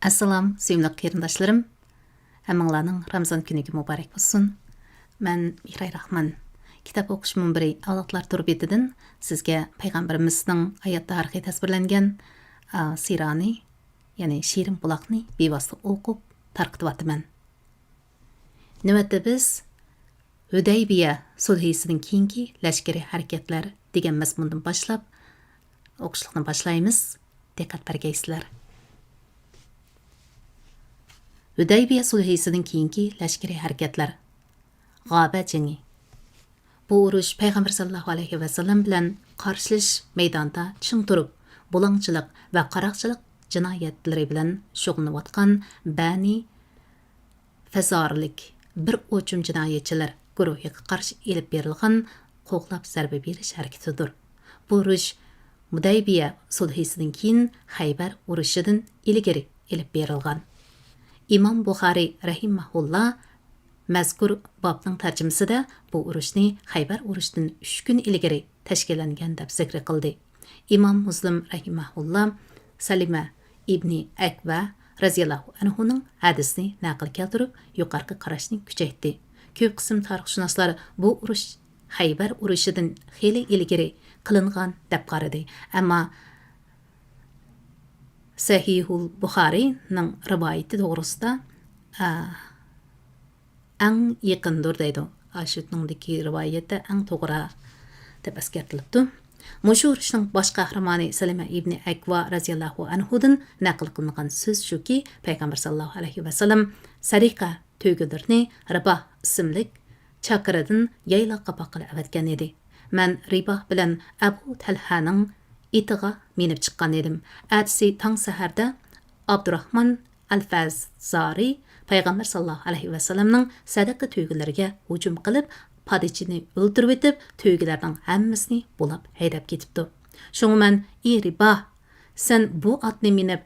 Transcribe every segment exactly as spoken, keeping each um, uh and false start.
ئەسسالام، سۆيۈملۈك قېرىنداشلىرىم. ھەممىڭلارنىڭ رامىزان كۈنىگە مۇبارەك بولسۇن. مەن مېھراي راخمان. كىتاب ئوقۇش مۇنبىرى ئاۋلادلار تور بېتىدىن سىزگە پەيغەمبىرىمىزنىڭ ھايات تارىخى تەسۋىرلەنگەن، ئا، سىرانى، يەنى شېرىن بۇلاقنى بىۋاسىتە ئوقۇپ تارقىتىۋاتىمەن. نۆۋەتتە بىز ھۈدەيبىيە سۇلھىسىدىن كېيىنكى لەشكىرىي ھەرىكەتلەر دېگەن مەزمۇندىن باشلاپ ئوقۇشلۇقنى باشلايمىز. دىققەت بەرگەيسىلەر. ھۈدەيبىيە سۇلھىسىدىن كېيىنكى لەشكىرىي ھەرىكەتلەر. غابە جېڭى. بۇ ئۇرۇش پەيغەمبەر ساللاللاھۇ ئەلەيھى ۋەسەللەم بىلەن قارشىلىشىش مەيدانىدا چىڭ تۇرۇپ، بۇلاڭچىلىق ۋە قاراقچىلىق جىنايەتلىرى بىلەن شۇغۇللىنىۋاتقان بەنى فەزارىلىك بىر ئوچۇم جىنايەتچىلەر گۇرۇھىغا قارشى ئېلىپ بېرىلغان قوغلاپ زەربە بېرىش ھەرىكىتىدۇر. بۇ ئۇرۇش ھۇدەيبىيە سۇلھىسىدىن كېيىن خەيبەر ئۇرۇشىدىن ئىلگىرى ئېلىپ بېرىلغان. ئىمام بۇخارىي رەھىمەھۇللا مەزكۇر بابنىڭ تەرجىمىسىدە بۇ ئۇرۇشنى خەيبەر ئۇرۇشىدىن ئۈچ كۈن ئىلگىرى تەشكىللەنگەن دەپ زىكرى قىلدى. ئىمام مۇسلىم رەھىمەھۇللا سەلىمە ئىبنى ئەكۋە رەزىياللاھۇ ئەنھۇنىڭ ھەدىسىنى نەقىل كەلتۈرۈپ، يۇقىرىقى قاراشنى كۈچەيتتى. كۆپ قىسىم تارىخشۇناسلار بۇ ئۇرۇش خەيبەر ئۇرۇشىدىن خېلى ئىلگىرى قىلىنغان دەپ قارىدى. ئەمما سەھىھۇل بۇخارىينىڭ رىۋايىتى توغرىسىدا، ئە، ئەڭ يېقىندۇر دەيدۇ. ئاشۇنىڭدىكى رىۋايەتتە ئەڭ توغرا دەپ ئەسكەرتىلىپتۇ. مۇشۇ ئۇرۇشنىڭ باش قەھرىمانى سەلىمە ئىبنى ئەكۋا رەزىياللاھۇ ئەنھۇدىن نەقىل قىلىنغان سۆز شۇكى، پەيغەمبەر ساللاللاھۇ ئەلەيھى ۋەسەللەم سەرىقە تۆگىلىرىنى رىباھ ئىسىملىك چاكىرىدىن يايلاققا باققىلى ئەۋەتكەن ئىدى. مەن رىباھ بىلەن ئەبۇ تەلھەنىڭ ئېتىغا مىنىپ چىققان ئىدىم. ئەتىسى تاڭ سەھەردە ئابدۇراخمان ئەلفەزارى پەيغەمبەر ساللاللاھۇ ئەلەيھى ۋەسەللەمنىڭ سەدىقە تۆگىلىرىگە ھۇجۇم قىلىپ، پادىچىنى ئۆلتۈرۈۋېتىپ، تۆگىلەرنىڭ ھەممىسىنى بۇلاپ ھەيدەپ كېتىپتۇ. شۇڭا مەن، ئى رىباھ، سەن بۇ ئاتنى مىنىپ،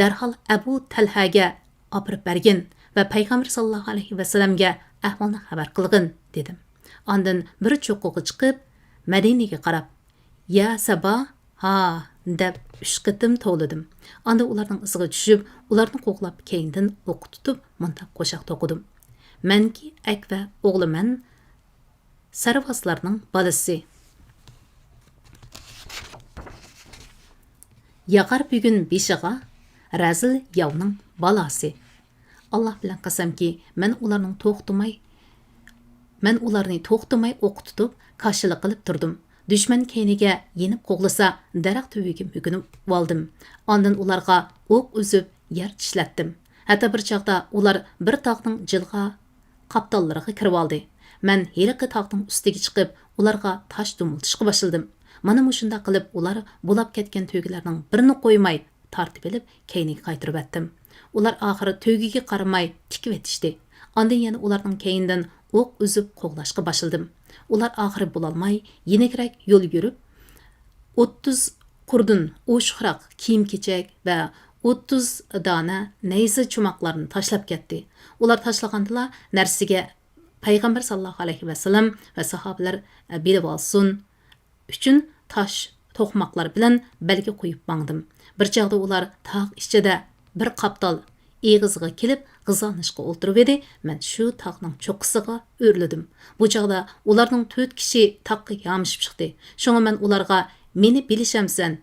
دەرھال ئەبۇ تەلھەگە ئاپىرىپ بەرگىن ۋە پەيغەمبەر ساللاللاھۇ ئەلەيھى ۋەسەللەمگە ئەھۋالنى خەۋەر قىلغىن، دېدىم. ئاندىن بىر چوققىغا چىقىپ، مەدىنىگە قاراپ، يا سەبا، ھا، دەپ ئۈچ قېتىم توۋلىدىم. ئاندىن ئۇلارنىڭ ئىزىغا چۈشۈپ، ئۇلارنى قوغلاپ، كەينىدىن ئوق تۇتۇپ، مۇنداق قوشاق توقۇدۇم: مەنكى ئەكۋە ئوغلىمەن، سەرۋازلارنىڭ بالىسى. ياغار بۈگۈن بېشىغا رەزىل ياۋنىڭ بالاسى. ئاللا بىلەن قەسەمكى، مەن ئۇلارنىڭ توختىماي، مەن ئۇلارنى توختىماي ئوق تۇتۇپ، كاشىلا قىلىپ تۇردۇم. دۈشمەن كەينىگە يېنىپ قوغلىسا، دەرەخ تۈۋىگە مۆكۈنۈۋالدىم. ئاندىن ئۇلارغا ئوق ئۈزۈپ، يەر چىشلەتتىم. ھەتتا بىر چاغدا ئۇلار بىر تاغنىڭ جىلغا قاپتاللىرىغا كىرىۋالدى. مەن ھېلىقى تاغنىڭ ئۈستىگە چىقىپ، ئۇلارغا تاش دومىلىتىشقا باشلىدىم. مانا مۇشۇنداق قىلىپ، ئۇلار بۇلاپ كەتكەن تۆگىلەرنىڭ بىرىنى قويماي تارتىۋېلىپ، كەينىگە قايتۇرۇۋەتتىم. ئۇلار ئاخىرى تۆگىگە قارىماي تىكىۋېتىشتى. ئاندىن يەنە ئۇلارنىڭ كەينىدىن ئوق ئۈزۈپ قوغلاشقا باشلىدىم. ئۇلار ئاخىرى بولالماي، يېنىكرەك يول يۈرۈپ، ئوتتۇز قۇردىن ئوشۇقراق كىيىم-كېچەك ۋە ئوتتۇز دانە نەيزە چوماقلارنى تاشلاپ كەتتى. ئۇلار تاشلىغاندىلا نەرسىگە پەيغەمبەر ساللاللاھۇ ئەلەيھى ۋەسەللەم ۋە ساھابىلەر بىلىۋالسۇن ئۈچۈن تاش توقماقلار بىلەن بەلگە قويۇپ ماڭدىم. بىر چاغدا ئۇلار تاغ ئىچىدە بىر قاپتال ئېغىزىغا كېلىپ غىزالىنىشقا ئولتۇرۇۋىدى، مەن شۇ تاغنىڭ چوققىسىغا ئۆرۈلدۈم. بۇ چاغدا ئۇلارنىڭ تۆت كىشى تاغقا يامىشىپ چىقتى. شۇڭا مەن ئۇلارغا، مېنى بىلىشەمسەن؟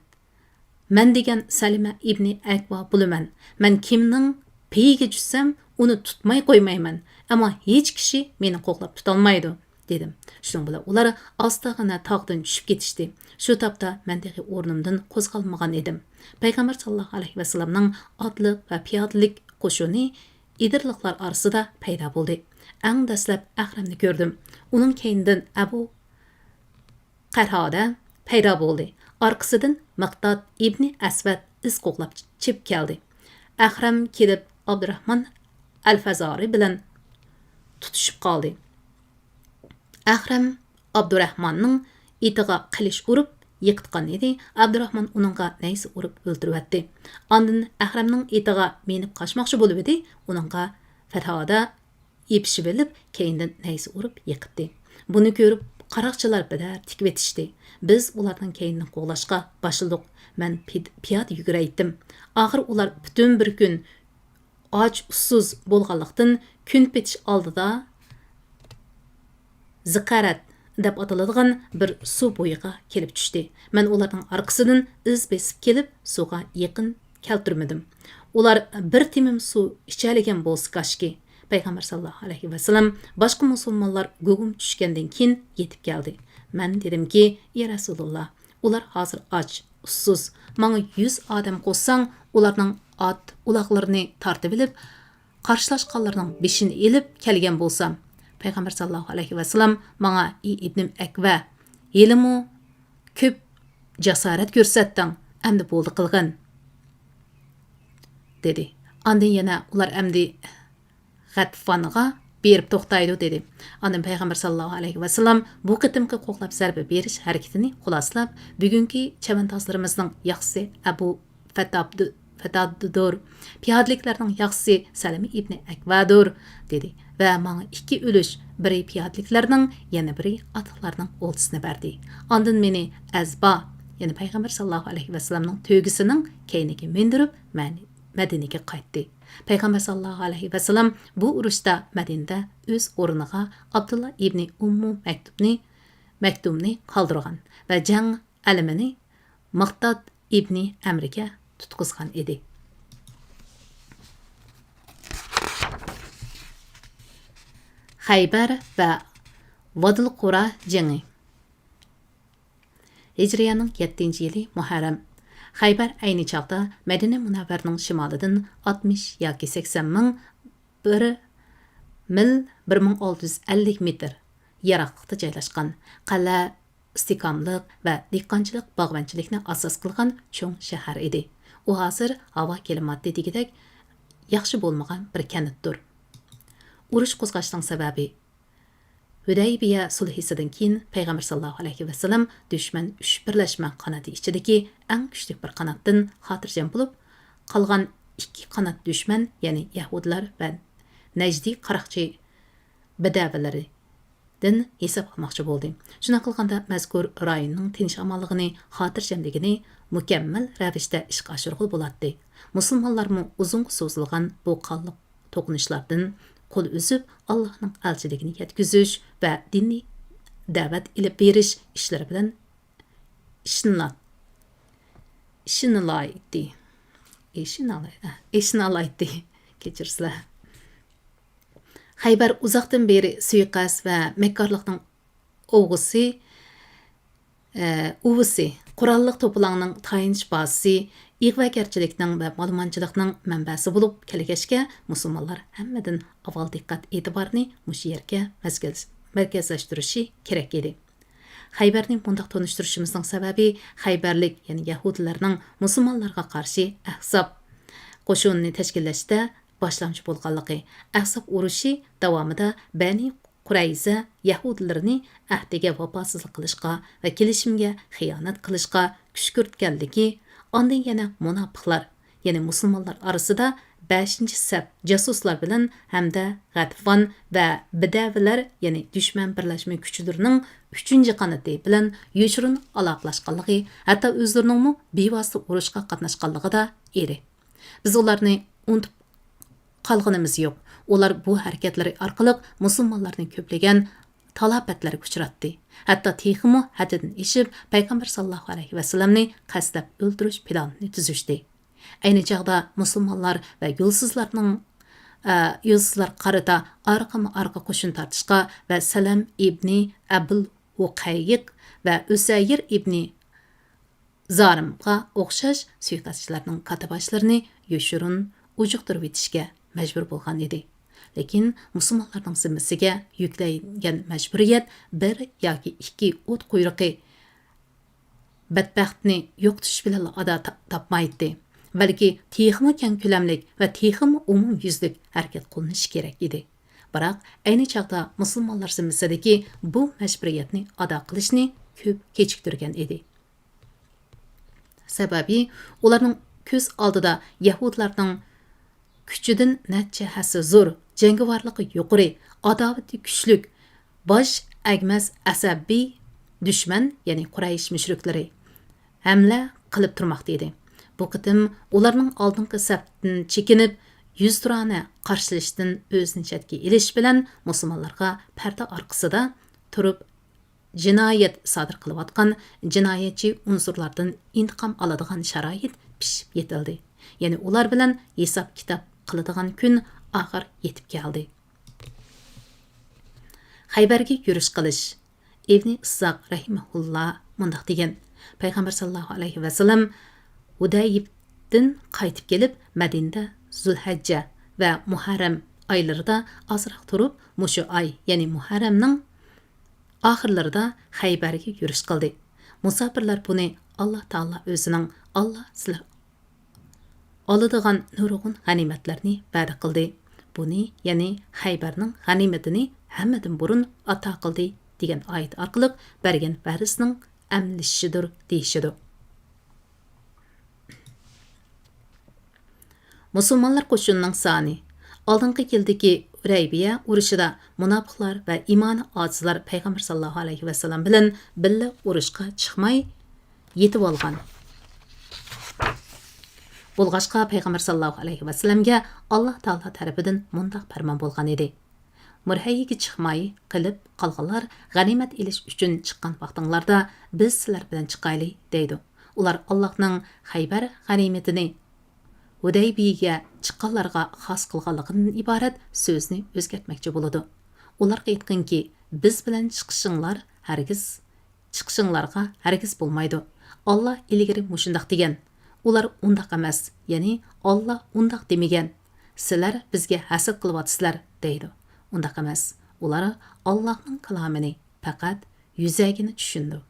مەن دېگەن سەلىمە ئىبنى ئەكۋا بولىمەن. مەن كىمنىڭ پېيىگە چۈشسەم، ئۇنى تۇتماي قويمايمەن. ئەمما ھېچ كىشى مېنى قوغلاپ تۇتالمايدۇ، دېدىم. شۇنىڭ بىلەن ئۇلار ئاستاغىنا تاغدىن چۈشۈپ كېتىشتى. شۇ تاپتا مەن تېخى ئورنۇمدىن قوزغالمىغان ئىدىم. پەيغەمبەر ساللاللاھۇ ئەلەيھى ۋەسەللەمنىڭ ئاتلىق ۋە پىيادىلىك قوشۇنى ئېدىرلىقلار ئارىسىدا پەيدا بولدى. ئەڭ دەسلەپ ئەھرەمنى كۆردۈم. ئۇنىڭ كەينىدىن ئەبۇ قەتادە پەيدا بولدى. ئارقىسىدىن مىقداد ئىبنى ئەسۋەد ئىز قوغلاپ چېپىپ كەلدى. ئەخرەم كېلىپ ئابدۇراخمان ئەلفەزارى بىلەن تۇتۇشۇپ قالدى. ئەخرەم ئابدۇراخماننىڭ ئېتىغا قىلىچ ئۇرۇپ يىقىتقان ئىدى. ئابدۇراخمان ئۇنىڭغا نەيزە ئۇرۇپ ئۆلتۈرۈۋەتتى. ئاندىن ئەخرەمنىڭ ئېتىغا مىنىپ قاچماقچى بولۇۋىدى. ئۇنىڭغا قەتادە يېپىشىۋېلىپ، كەينىدىن نەيزە ئۇرۇپ يىقىتتى. بۇنى كۆرۈپ، قاراقچىلار بىرەر تىكىۋېتىشتى. بىز ئۇلارنىڭ كەينىدىن قوغلاشقا باشلىدۇق. مەن پىد-، پىيادە يۈگۈرەيتتىم. ئاخىرى ئۇلار پۈتۈن بىر كۈن ئاچ-ئۇسسۇز بولغانلىقتىن، كۈن پېتىش ئالدىدا زىقارەت دەپ ئاتىلىدىغان بىر سۇ بويىغا كېلىپ چۈشتى. مەن ئۇلارنىڭ ئارقىسىدىن ئىز بېسىپ كېلىپ، سۇغا يېقىن كەلتۈرمىدىم. ئۇلار بىر تېمىم سۇ ئىچەلىگەن بولسا كاشكى. پەيغەمبەر ساللاللاھۇ ئەلەيھى ۋەسەللەم باشقا مۇسۇلمانلار گۇگۇم چۈشكەندىن كېيىن يېتىپ كەلدى. مەن دېدىمكى، يا رەسۇلاللا، ئۇلار ھازىر ئاچ، ئۇسسۇز. ماڭا يۈز ئادەم قوشساڭ، ئۇلارنىڭ ئات، ئۇلاغلىرىنى تارتىۋېلىپ، قارشىلاشقانلىرىنىڭ بېشىنى ئېلىپ كەلگەن بولسام. پەيغەمبەر ساللاللاھۇ ئەلەيھى ۋەسەللەم ماڭا، ئى ئىبنىم ئەكۋە، ھېلىمۇ كۆپ جاسارەت كۆرسەتتىڭ، ئەمدى بولدى قىلغىن، دېدى. ئاندىن يەنە ئۇلار ئەمدى غەتفانغا بېرىپ توختايدۇ، دېدى. ئاندىن پەيغەمبەر ساللاللاھۇ ئەلەيھى ۋەسەللەم بۇ قېتىمقى قوغلاپ زەربە بېرىش ھەرىكىتىنى خۇلاسىلاپ، بۈگۈنكى چەۋەندازلىرىمىزنىڭ ياخشىسى ئەبۇ فەتابدۇ-، فەتاددۇر، پىيادىلىكلەرنىڭ ياخشىسى سەلىمە ئىبنى ئەكۋادۇر، دېدى ۋە ماڭا ئىككى ئۈلۈش، بىرى پىيادىلىكلەرنىڭ، يەنە بىرى ئاتلىقلارنىڭ ئولتىسىنى بەردى. ئاندىن مېنى ئەزبا، يەنى پەيغەمبەر ساللاللاھۇ ئەلەيھى ۋەسەللەمنىڭ تۆگىسىنىڭ كەينىگە مىندۈرۈپ، مەن مەدىنىگە قايتتى. پەيغەمبەر ساللاللاھۇ ئەلەيھى ۋەسەللەم بۇ ئۇرۇشتا مەدىنىدە ئۆز ئورنىغا ئابدۇللا ئىبنى ئۇممۇ مەكتۇبنى، مەكتۇمنى قالدۇرغان ۋە جەڭ ئەلىمىنى مىقداد ئىبنى ئەمرىگە تۇتقۇزغان ئىدى. خەيبەر ۋە ۋادىل قۇرا جېڭى. ھىجرىيەنىڭ يەتتىنچى يىلى مۇھەررەم. خەيبەر ئەينى چاغدا مەدىنە مۇنەۋۋەرىنىڭ شىمالىدىن ئاتمىش ياكى سەكسەن مىڭ، بىر مىل، بىر مىڭ ئالتە يۈز ئەللىك مېتىر يىراقلىقتا جايلاشقان. قەلئە ئىستىھكاملىق ۋە دېھقانچىلىق، باغۋەنچىلىكنى ئاساس قىلغان چوڭ شەھەر ئىدى. ئۇ ھازىر ھاۋا كىلىماتى دېگۈدەك ياخشى بولمىغان بىر كەنتتۇر. ئۇرۇش قوزغاشنىڭ سەۋەبى. ھۈدەيبىيە سۇلھىسىدىن كېيىن پەيغەمبەر ساللاللاھۇ ئەلەيھى ۋەسەللەم دۈشمەن ئۈچ بىرلەشمە قانىتى ئىچىدىكى ئەڭ كۈچلۈك بىر قاناتتىن خاتىرجەم بولۇپ، قالغان ئىككى قانات دۈشمەن، يەنى يەھۇدىيلار ۋە نەجدىي قاراقچى بەدەۋىلىرىدىن ھېساب ئالماقچى بولدى. شۇنداق قىلغاندا مەزكۇر رايوننىڭ تىنچ-ئامانلىقىنى، خاتىرجەملىكىنى مۇكەممەل رەۋىشتە ئىشقا ئاشۇرغىلى بولاتتى. مۇسۇلمانلارمۇ ئۇزۇنغا سوزۇلغان بۇ قانلىق توقۇنۇشلاردىن قول ئۈزۈپ، ئاللاھنىڭ ئەلچىلىكىنى يەتكۈزۈش ۋە دىنىي دەۋەت ئېلىپ بېرىش ئىشلىرى بىلەن ئىشىنىلا-، ئىشىنىلايتتى. ئىشىنالاي-، ئە، ئىشىنالايتتى. كەچۈرسىلەر. خەيبەر ئۇزاقتىن بېرى سۇيىقەست ۋە مەككارلىقنىڭ ئوۋغىسى، ئە، ئۇۋىسى، قوراللىق توپىلاڭنىڭ تايىنىش بازىسى، ئىغۋاگەرچىلىكنىڭ ۋە مالىمانچىلىقنىڭ مەنبەسى بولۇپ كەلگەچكە، مۇسۇلمانلار ھەممىدىن ئاۋۋال دىققەت ئېتىبارىنى مۇشۇ يەرگە مەزگىل-، مەركەزلەشتۈرۈشى كېرەك ئىدى. خەيبەرنى مۇنداق تونۇشتۇرۇشىمىزنىڭ سەۋەبى، خەيبەرلىك، يەنى يەھۇدىيلارنىڭ مۇسۇلمانلارغا قارشى ئەھزاب قوشۇنىنى تەشكىللەشتە باشلامچى بولغانلىقى. ئەھزاب ئۇرۇشى داۋامىدا بەنى قۇرەيزە يەھۇدىيلىرىنى ئەھدىگە ۋاپاسىزلىق قىلىشقا ۋە كېلىشىمگە خىيانەت قىلىشقا كۈشكۈرتكەنلىكى، ئاندىن يەنە مۇناپىقلار، يەنى مۇسۇلمانلار ئارىسىدا بەشىنچى سەپ جاسۇسلار بىلەن ھەمدە غەتىفان ۋە بىدەۋىلەر، يەنى دۈشمەن بىرلەشمە كۈچلىرىنىڭ ئۈچىنچى قانىتى بىلەن يوشۇرۇن ئالاقىلەشكەنلىكى، ھەتتا ئۆزلىرىنىڭمۇ بىۋاسىتە ئۇرۇشقا قاتناشقانلىقىدا ئىدى. بىز ئۇلارنى ئۇنتۇپ قالغىنىمىز يوق. ئۇلار بۇ ھەرىكەتلىرى ئارقىلىق مۇسۇلمانلارنى كۆپلىگەن تالاپەتلەرگە ئۇچراتتى. ھەتتا تېخىمۇ ھەددىدىن ئېشىپ، پەيغەمبەر ساللاللاھۇ ئەلەيھى ۋەسەللەمنى قەستلەپ ئۆلتۈرۈش پىلانىنى تۈزۈشتى. ئەينى چاغدا مۇسۇلمانلار ۋە يولسىزلارنىڭ، ئە، يولسىزلارغا قارىتا ئارقىمۇ ئارقا قوشۇن تارتىشقا ۋە سەلەم ئىبنى ئەبۇل ھۇقەيق ۋە ئۈسەير ئىبنى زارىمغا ئوخشاش سۇيىقەستچىلەرنىڭ كاتتىباشلىرىنى يوشۇرۇن ئۇجۇقتۇرۇۋېتىشكە مەجبۇر بولغان ئىدى. لېكىن مۇسۇلمانلارنىڭ زىممىسىگە يۈكلەنگەن مەجبۇرىيەت بىر ياكى ئىككى ئوت قۇيرۇقى بەتبەختنى يوقىتىش بىلەنلا ئادا تا-، تاپمايتتى، بەلكى تېخىمۇ كەڭ كۆلەملىك ۋە تېخىمۇ ئومۇميۈزلۈك ھەرىكەت قوللىنىشى كېرەك ئىدى. بىراق، ئەينى چاغدا مۇسۇلمانلار زىممىسىدىكى بۇ مەجبۇرىيەتنى ئادا قىلىشنى كۆپ كېچىكتۈرگەن ئىدى. سەۋەبى، ئۇلارنىڭ كۆز ئالدىدا يەھۇدىيلارنىڭ كۈچىدىن نەچچە ھەسسە زور، جەڭگىۋارلىقى يۇقىرى، ئاداۋىتى كۈچلۈك، باش ئەگمەس ئەسەبىي دۈشمەن، يەنى قۇرەيش مۇشرىكلىرى ھەملە قىلىپ تۇرماقتا ئىدى. بۇ قېتىم ئۇلارنىڭ ئالدىنقى سەپتىن چېكىنىپ، يۈزتۇرانە قارشىلىشىشتىن ئۆزىنى چەتكە ئېلىش بىلەن مۇسۇلمانلارغا پەردە ئارقىسىدا تۇرۇپ جىنايەت سادىر قىلىۋاتقان جىنايەتچى ئۇنسۇرلاردىن ئىنتىقام ئالىدىغان شارائىت پىشىپ يېتىلدى. يەنى ئۇلار بىلەن ھېساب-كىتاب قىلىدىغان كۈن ئاخىر يېتىپ كەلدى. خەيبەرگە يۈرۈش قىلىش. ئىبنى ئىسساق رەھىمەھۇللا مۇنداق دېگەن: پەيغەمبەر ساللاللاھۇ ئەلەيھى ۋەسەللەم ھۇدەيبىيەدىن قايتىپ كېلىپ، مەدىنىدە زۇلھەججە ۋە مۇھەررەم ئايلىرىدا ئازراق تۇرۇپ، مۇشۇ ئاي، يەنى مۇھەررەمنىڭ ئاخىرلىرىدا خەيبەرگە يۈرۈش قىلدى. مۇساپىرلار بۇنى ئاللا تائالا ئۆزىنىڭ، ئاللا سىلەر ئالىدىغان نۇرغۇن غەنىيمەتلەرنى ۋەدە قىلدى. بۇنى، يەنى خەيبەرنىڭ غەنىيمىتىنى ھەممىدىن بۇرۇن ئاتا قىلدى، دېگەن ئايەت ئارقىلىق بەرگەن ۋەدىسىنىڭ ئەمەلىيلىشىشىدۇر، دېيىشىدۇ. مۇسۇلمانلار قوشۇنىنىڭ سانى. ئالدىنقى يىلدىكى ھۇدەيبىيە ئۇرۇشىدا مۇناپىقلار ۋە ئىمانى ئاجىزلار پەيغەمبەر ساللاللاھۇ ئەلەيھى ۋەسەللەم بىلەن بىللە ئۇرۇشقا چىقماي يېتىۋالغان. بولغاچقا، پەيغەمبەر ساللاللاھۇ ئەلەيھى ۋەسەللەمگە ئاللا تائالا تەرىپىدىن مۇنداق پەرمان بولغان ئىدى: مۇرھەييىگە چىقماي قېلىپ قالغانلار غەنىيمەت ئېلىش ئۈچۈن چىققان ۋاقتىڭلاردا، بىز سىلەر بىلەن چىقايلى، دەيدۇ. ئۇلار ئاللاھنىڭ خەيبەر غەنىيمىتىنى ھۇدەيبىيەگە چىققانلارغا خاس قىلغانلىقىدىن ئىبارەت سۆزنى ئۆزگەرتمەكچى بولىدۇ. ئۇلارغا ئېيتقىنكى، بىز بىلەن چىقىشىڭلار ھەرگىز، چىقىشىڭلارغا ھەرگىز بولمايدۇ. ئاللا ئىلگىرى مۇشۇنداق دېگەن. ئۇلار ئۇنداق ئەمەس، يەنى ئاللا ئۇنداق دېمىگەن. سىلەر بىزگە ھەسەت قىلىۋاتىسىلەر، دەيدۇ. ئۇنداق ئەمەس. ئۇلار ئاللاھنىڭ كالامىنى پەقەت يۈزەگىنە چۈشىنىدۇ.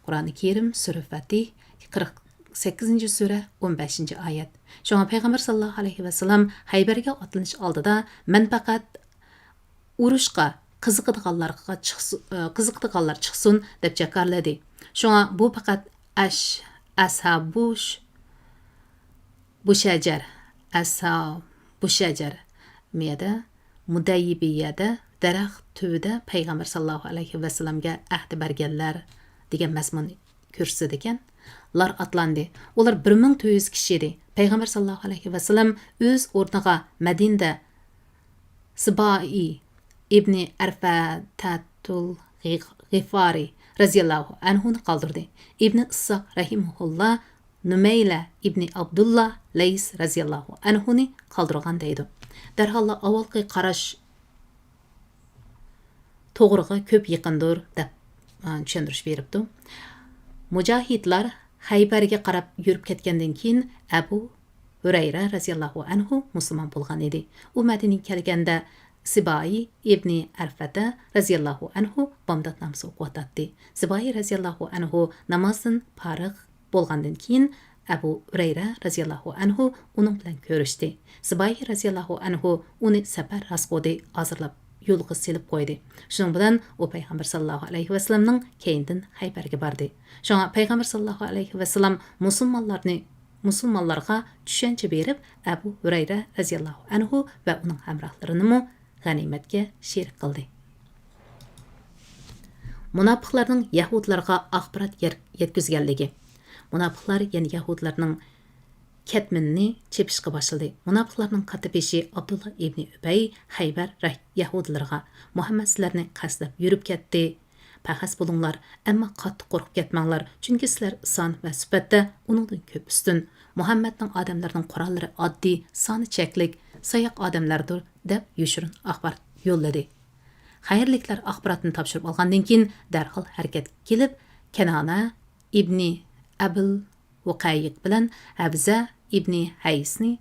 قۇرئانى كەرىم، سۈرە فەتىھ، قىرىق سەككىزىنچى سۈرە، ئون بەشىنچى ئايەت. شۇڭا پەيغەمبەر ساللاللاھۇ ئەلەيھى ۋەسەللەم خەيبەرگە ئاتلىنىش ئالدىدا، مەن پەقەت ئۇرۇشقا قىزىقىدىغانلارغا چىقسۇ-، ئە، قىزىقىدىغانلار چىقسۇن دەپ جاكارلىدى. شۇڭا بۇ پەقەت ئەش-، ئەسھابۇش-، بۇشەجەر، ئەسھابۇشەجەر، مۇدەيبىيەدە دەرەخ تۈۋىدە پەيغەمبەر ساللاللاھۇ ئەلەيھى ۋەسەللەمگە ئەھدە بەرگەنلەر دېگەن مەزمۇن كۆرسىتىدىكەن. لار ئاتلاندى. ئۇلار بىر مىڭ تۆت يۈز كىشى ئىدى. پەيغەمبەر ساللاللاھۇ ئەلەيھى ۋەسەللەم ئۆز ئورنىغا مەدىنىدە سىبائى ئىبنى ئەرفەتەتۇل غىفارى رەزىياللاھۇ ئەنھۇنى قالدۇردى. ئىبنى ئىسساق رەھىمەھۇللا نۇمەيلە ئىبنى ئابدۇللا لەيس رەزىياللاھۇ ئەنھۇنى قالدۇرغان دەيدۇ. دەرھاللا ئاۋۋالقى قاراش توغرىغا كۆپ يېقىندۇر، دەپ، ئا، چۈشەندۈرۈش بېرىپتۇ. مۇجاھىدلار خەيبەرگە قاراپ يۈرۈپ كەتكەندىن كېيىن، ئەبۇ ھۈرەيرە رەزىياللاھۇ ئەنھۇ مۇسۇلمان بولغان ئىدى. ئۇ مەدىنىگە كەلگەندە، سىبائى ئىبنى ئەرفەتە رەزىياللاھۇ ئەنھۇ بامدات نامىزى ئوقۇۋاتاتتى. سىبائى رەزىياللاھۇ ئەنھۇ نامازدىن پارىغ بولغاندىن كېيىن، ئەبۇ ھۈرەيرە رەزىياللاھۇ ئەنھۇ ئۇنىڭ بىلەن كۆرۈشتى. سىبائى رەزىياللاھۇ ئەنھۇ ئۇنى سەپەر راسخوتى ھازىرلاپ يولغا سېلىپ قويدى. شۇنىڭ بىلەن ئۇ پەيغەمبەر ساللاللاھۇ ئەلەيھى ۋەسەللەمنىڭ كەينىدىن خەيبەرگە باردى. شۇڭا پەيغەمبەر ساللاللاھۇ ئەلەيھى ۋەسەللەم مۇسۇلمانلارنى، مۇسۇلمانلارغا چۈشەنچە بېرىپ، ئەبۇ ھۈرەيرە رەزىياللاھۇ ئەنھۇ ۋە ئۇنىڭ ھەمراھلىرىنىمۇ غەنىيمەتكە شېرىك قىلدى. مۇناپىقلارنىڭ يەھۇدىيلارغا ئاخبارات يەر-، يەتكۈزگەنلىكى. مۇناپىقلار يەنە يەھۇدىيلارنىڭ كەتمىنىنى چېپىشقا باشلىدى. مۇناپىقلارنىڭ كاتتىبېشى ئابدۇللا ئىبنى ئۈبەي خەيبەر رەھ-، يەھۇدىيلىرىغا، مۇھەممەد سىلەرنى قەستلەپ يۈرۈپ كەتتى. پەخەس بولۇڭلار، ئەمما قاتتىق قورقۇپ كەتمەڭلار، چۈنكى سىلەر سان ۋە سۈپەتتە ئۇنىڭدىن كۆپ ئۈستۈن. مۇھەممەدنىڭ ئادەملىرىنىڭ قوراللىرى ئاددىي، سانى چەكلىك، ساياق ئادەملەردۇر، دەپ يوشۇرۇن ئاخبار يوللىدى. خەيرلىكلەر ئاخباراتنى تاپشۇرۇپ ئالغاندىن كېيىن، دەرھال ھەرىكەتكە كېلىپ، كەنانە ئىبنى ئەبىل ۋۇقەيق بىلەن ھەۋزە ئىبنى ھەيسنى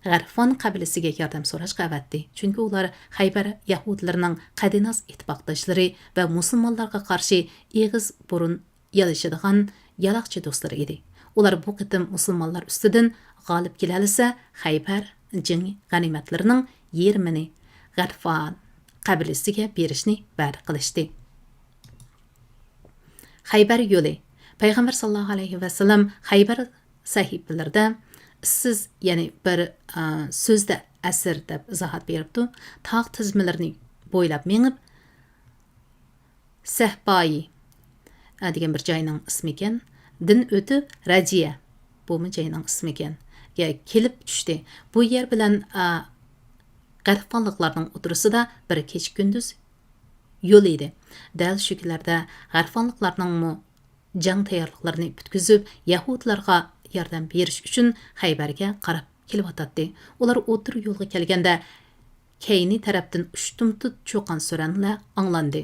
غەرفان قەبىلىسىگە ياردەم سوراشقا ئەۋەتتى. چۈنكى ئۇلار خەيبەر يەھۇدىيلىرىنىڭ قەدىناس ئىتتىپاقداشلىرى ۋە مۇسۇلمانلارغا قارشى ئېغىز بۇرۇن يالىشىدىغان يالاقچى دوستلىرى ئىدى. ئۇلار بۇ قېتىم مۇسۇلمانلار ئۈستىدىن غالىب كېلەلىسە، خەيبەر جېڭى غەنىيمەتلىرىنىڭ يېرىمىنى غەرفان قەبىلىسىگە بېرىشنى ۋەدە قىلىشتى. خەيبەر يولى. پەيغەمبەر ساللاللاھۇ ئەلەيھى ۋەسەللەم خەيبەر سەھىپىلىرىدە ئىسسىز، يەنى بىر، ئا، سۆزدە ئەسىر دەپ ئىزاھات بېرىپتۇ. تاغ تىزمىلىرىنى بويلاپ مېڭىپ، سەھبايى، ئە، دېگەن بىر جاينىڭ ئىسمى ئىكەن. دىن ئۆتۈپ، رەجىيە، بۇمۇ جاينىڭ ئىسمى ئىكەن. كېلىپ چۈشتى. بۇ يەر بىلەن، ئا، غەتىفانلىقلارنىڭ ئوتتۇرىسىدا بىر كېچە-كۈندۈز يول ئىدى. دەل شۇ كۈنلەردە غەتىفانلىقلارنىڭمۇ جەڭ تەييارلىقلىرىنى پۈتكۈزۈپ، يەھۇدىيلارغا ياردەم بېرىش ئۈچۈن خەيبەرگە قاراپ كېلىۋاتاتتى. ئۇلار ئوتتۇرا يولغا كەلگەندە، كەينى تەرەپتىن ئۇشتۇمتۇت چۇقان-سۈرەنلەر ئاڭلاندى.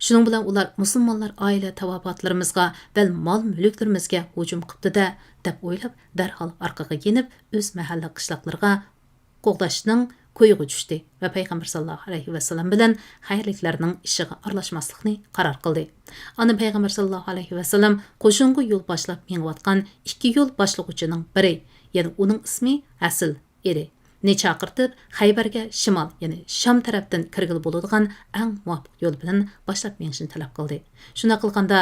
شۇنىڭ بىلەن ئۇلار مۇسۇلمانلار ئائىلە تاۋابىئاتلىرىمىزغا ۋە مال-مۈلۈكلىرىمىزگە ھۇجۇم قىپتۇ-دە، دەپ ئويلاپ، دەرھال ئارقىغا يېنىپ، ئۆز مەھەللە قىشلاقلىرىغا قوغداشنىڭ كويىغا چۈشتى ۋە پەيغەمبەر ساللاللاھۇ ئەلەيھى ۋەسەللەم بىلەن خەيرلىكلەرنىڭ ئىشىغا ئارىلاشماسلىقنى قارار قىلدى. ئاندىن پەيغەمبەر ساللاللاھۇ ئەلەيھى ۋەسەللەم قوشۇنغا يول باشلاپ مېڭىۋاتقان ئىككى يول باشلىغۇچىنىڭ بىرى، يەنى ئۇنىڭ ئىسمى ھەسىل ئىدى، نى چاقىرتىپ، خەيبەرگە شىمال، يەنى شام تەرەپتىن كىرگىلى بولىدىغان ئەڭ مۇۋاپىق يول بىلەن باشلاپ مېڭىشنى تەلەپ قىلدى. شۇنداق قىلغاندا،